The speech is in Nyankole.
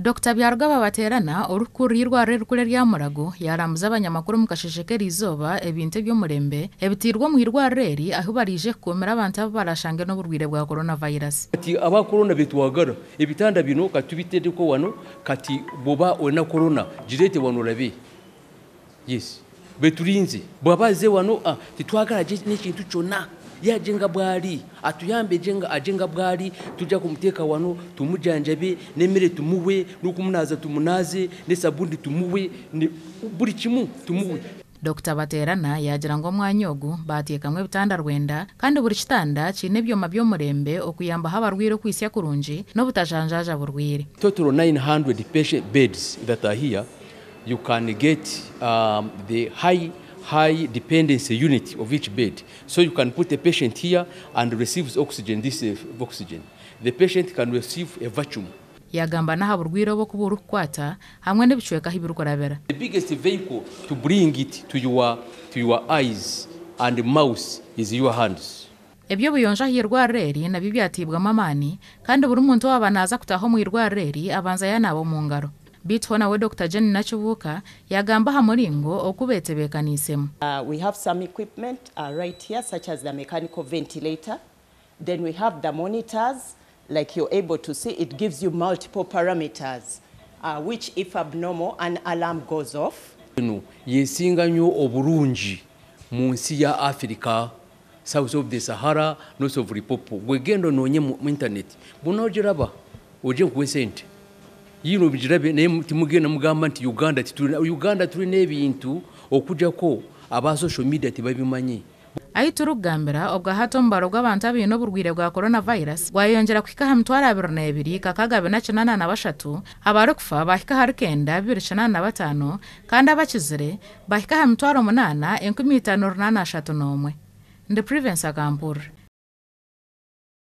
Dokita Byarugaba Baterana orikukurira eirwariro erikuru erya Mulago yaarambuza abanyamakuru omu kasheeshe k'eriizooba ebintu eby'omurembe ebiteirwe omu irwariro eri ahu baraije kukuumira abantu abu barashange n'oburwaire bwa coronavirus. Kati aba corona betwagara ebitanda bino kati tubitedeko wano kati bwoba olina corona gireete wano olabe yes beturinze bwaba aze wano ah titwagara nekintu kyona ye aje nga bwari atuyambe gye aje nga bwari tujja kumuteeka wano tumujanjabe n'emere tumuwe n'okumunaza tumunaze n'esabuuni tumuwe buri kimu tumuwe. Dokita Baterana yaagira ngu omwanya ogu baateekamu ebitanda rwenda kandi buri kitanda kiine ebyoma by'omurembe okuyambaho abarwaire okwitsya kurungi n'obutajanjaaja burwaire. Total 900 patient beds that are here, you can get the high high dependency unit of each bed. So you can put a patient here and receives oxygen, this oxygen. The patient can receive a vacuum. Yaagamba n'aha burwaire obu oku burikukwata hamwe n'ebicweka ahu birikurabira. The biggest vehicle to bring it to your, to your eyes and mouth is your hands. Eby'obuyonjo aha irwariro eri nabyo byateibwamu amaani kandi buri muntu owaaba naaza kutaaha omu irwariro eri abanza yanaaba omu ngaro. Beitu hoona we Dokita Jane Nakibuuka yaagamba aha muringo oku betebeekaniisemu. We have some equipment right here such as the mechanical ventilator, then we have the monitors like you're able to see it gives you multiple parameters which if abnormal an alarm goes off. Eno yesinga nnyo oburungi mu nsi ya Africa, south of the Sahara, north of Limpopo. Gwe genda onoonye mu internet bw'onoogiraba ogye nkuwe sente. Yiino obigirabe naye timugenda mugamba nti Uganda titulina, Uganda tulina ebintu okujjako aba social media tibabimanyi. Ahi turikugambira obwahati omubaro gw'abantu abaine oburwaire bwa coronavirus gwayeyongyera kuhika aha 226 683, abarikufa baahika ahari 9285 kandi abakizire baahika aha 85,831. Ndi Privence Akampurira.